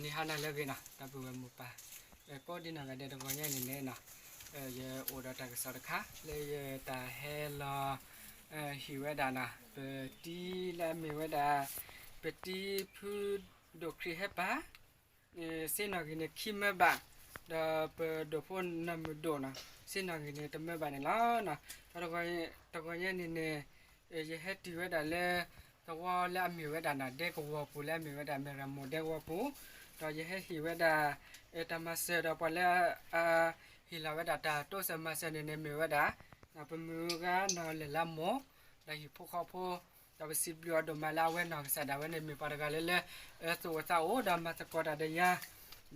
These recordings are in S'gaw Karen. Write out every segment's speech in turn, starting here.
နံၤဟါနၤလၢအဂ့ၤနီၤ ဒီပုၢ်ဝဲၢ်မိၢ်ပၢ်, ကိးဒံနီၢ်ဂၤဒဲး တဂီၤညါအံၤန့ၣ်န့ၣ်နီၤ, ယအိၣ်ဒီးတၢ်ကစီၣ်တခါ လၢယတၢ်ဟဲလီၤ ဟ့ၣ်ဝဲဒၣ်နီၤ ပတံၤလၢအမ့ၢ်ဝဲဒၣ် ပတံၤဖုဒိၣ်ခရံာ်ဟဲပာ် စ့နီၣ်ဂံၢ်န့ၣ် ခံမၢဘၣ်, ဒီးပဒိၣ်ဖိနီၢ်မုၢ်ဒိၣ်နီၤ စ့နီၣ်ဂံၢ်န့ၣ် တမၢဘၣ်န့ၣ်လီၤ. တဂီၤညါန့ၣ်န့ၣ် ယဟဲတုၤဝဲဒၣ်လၢ သဝီလၢအမ့ၢ်ဝဲဒၣ်နီၤ ဒဲကဝီၤပူၤ လၢအမ့ၢ်ဝဲဒၣ် မဲၢ်ရမိၢ်ဒဲကဝီၤပူၤ, ဒီးယဟဲဟ့ၣ်ဝဲဒၣ် တၢ်မၤစၢၤဒီးပှၤလၢ အဟ့ၣ်လီၤဝဲဒၣ်တၢ်တိစၢၤမၤစၢၤန့ၣ်န့ၣ် မ့ၢ်ဝဲဒၣ် ပမုၢ်ဂၤနီၢ်လဲၢ်လါမိၢ် ဒီးဟံၣ်ဖိဃီဖိ, ဒီးပစံးဘျုးအီၤဒိၣ်မးလၢအဝဲနီၢ်ကစၢ်ဒၣ်ဝဲန့ၣ် မ့ၢ်ပှၤတဂၤလၢလၢ အသူၣ်အိၣ်သးအိၣ် ဒီးမၤသကိးတၢ်ဒီးယၤ,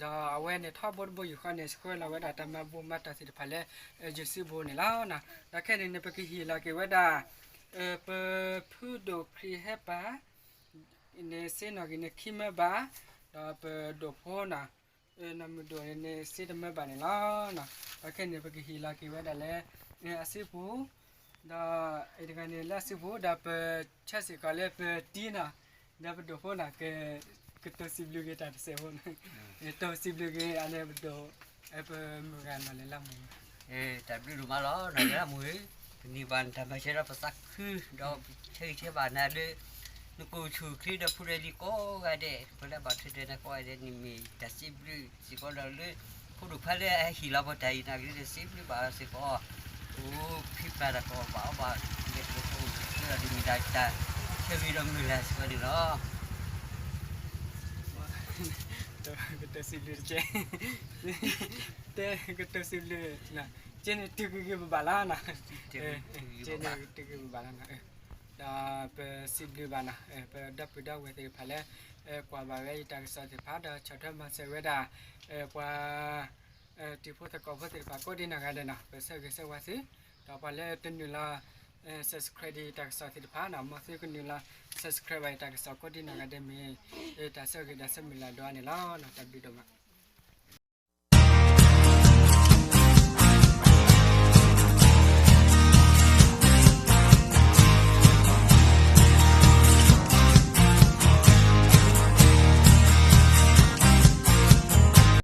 ဒီးအဝဲန့ၣ်ထီဘိတဘိယူၢ်ဃီန့ၣ် ဆှၢလီၤဝဲဒၣ်တၢ်မၤဘူၣ်မၤတီၢ်သ့ၣ်တဖၣ်လၢ ယစုပူၤန့ၣ်လီၤ. ဒီးခဲန့ၣ်န့ၣ် ပကဟ့ၣ်လီၤက့ၤဝဲဒၣ် ပဖုဒိၣ်ခရံာ်ဟဲပာ် န့ၣ် စ့နီၣ်ဂံၢ်န့ၣ် ခံမၢဘၣ်, ဒီးပဒိၣ်ဖိနီၤ နီၢ်မုၢ်ဒိၣ်န့ၣ် စ့တမၢဘၣ်န့ၣ်လီၤ. ဒီးခဲန့ၣ် ပကဟ့ၣ်လီၤက့ၤဝဲဒၣ်လၢ အစုပူၤ, ဒီးအတဂၤန့ၣ်လၢအစုပူၤ ဒီးပဆၢစ့ၢ်ကီးလၢပတံၤနီၤ, ဒီးပဒိၣ်ဖိနီၤ ကတိၤစံးဘျုးက့ၤတၢ်တစဲးဖိန့ၣ်, တိၤစံးဘျုးက့ၤအန့ၣ်ပဒိၣ် ပမုၢ်ဂၤနီၢ်လဲၢ်လါမိၢ် တၢ်ဘျုးဒိၣ်မးလီၤ နီၢ်လဲၢ်လါမိၢ်ဧၢ, ပန့ၢ်ဘၣ်နတၢ်မၤစၢၤဒီးပသးခု, ဒီးဆၢဂ့ၤဆၢဝါနၤလၢ နကိၣ်ဆူၣ်ချ့ဒီးဖိဒဲလံကိးဂၤဒဲး ပလၢဘၣ်ထွဲဒီးနကိးဂၤဒဲးန့ၣ် မ့ၢ်တၢ်စံးဘျုးစ့ၢ်ကီးဒီးလၢ ဖိဒိၣ်ခွါလၢအဟ့ၣ်လီၤပတၢ်အံၤန့ၣ် ကဒုးစံးဘျုးဘၣ်စ့ၢ်ကီး, အိၣ်ဖံးဖျါတၢ်ကီဘၣ်အီဘၣ် လၢပဖိဒိၣ်ဒီးတမ့ၢ်တၢ်ဆၢဂ့ၤဒီးမုၢ်လၢ်စ့ၢ်ကီးန့ၣ်လီၤ. ကတိၤစံးဘျုးတကဲ, တဲကတိၤစံးဘျုး, ကဲန့ၣ်တုၤက့ၤက့ၤပဘၣ်လီၤနီၤ, ကဲန့ၣ်တုၤက့ၤပဘၣ်လီၤနီၤ, ဒီးပစံးဘျုးဘၣ်နီၤ ပဒီပုၢ်ဒီဝဲၢ်သ့ၣ်တဖၣ်လၢ ကွၢ်ဘၣ်ဝဲယတၢ်ကစီၣ်သ့ၣ်တဖၣ် ဒီးဆီၣ်ထွဲမၤစၢၤဝဲဒၣ် ပှၤ တံၤဖိသကိးဖိသ့ၣ်တဖၣ် ကိးဒံနီၢ်ဂၤဒဲးနီၤ ပဆၢဂ့ၤဆၢဝါသု, ဒီးပှၤလၢတနုာ်လီၤ subscribe ဒံးတၢ်ကစီၣ်သ့ၣ်တဖၣ်နီၤ မ်သုကနုာ်လီၤ subscribe ဘၣ်ယတၢ်ကစီၣ် ကိးဒံနီၢ်ဂၤဒဲးမ့ၢ် တၢ်ဆၢဂ့ၤဒီးဆၢမုၢ်လၢ်ဒိၣ်န့ၣ်လီၤ. တၢ်ဘျုးဒိၣ်မး.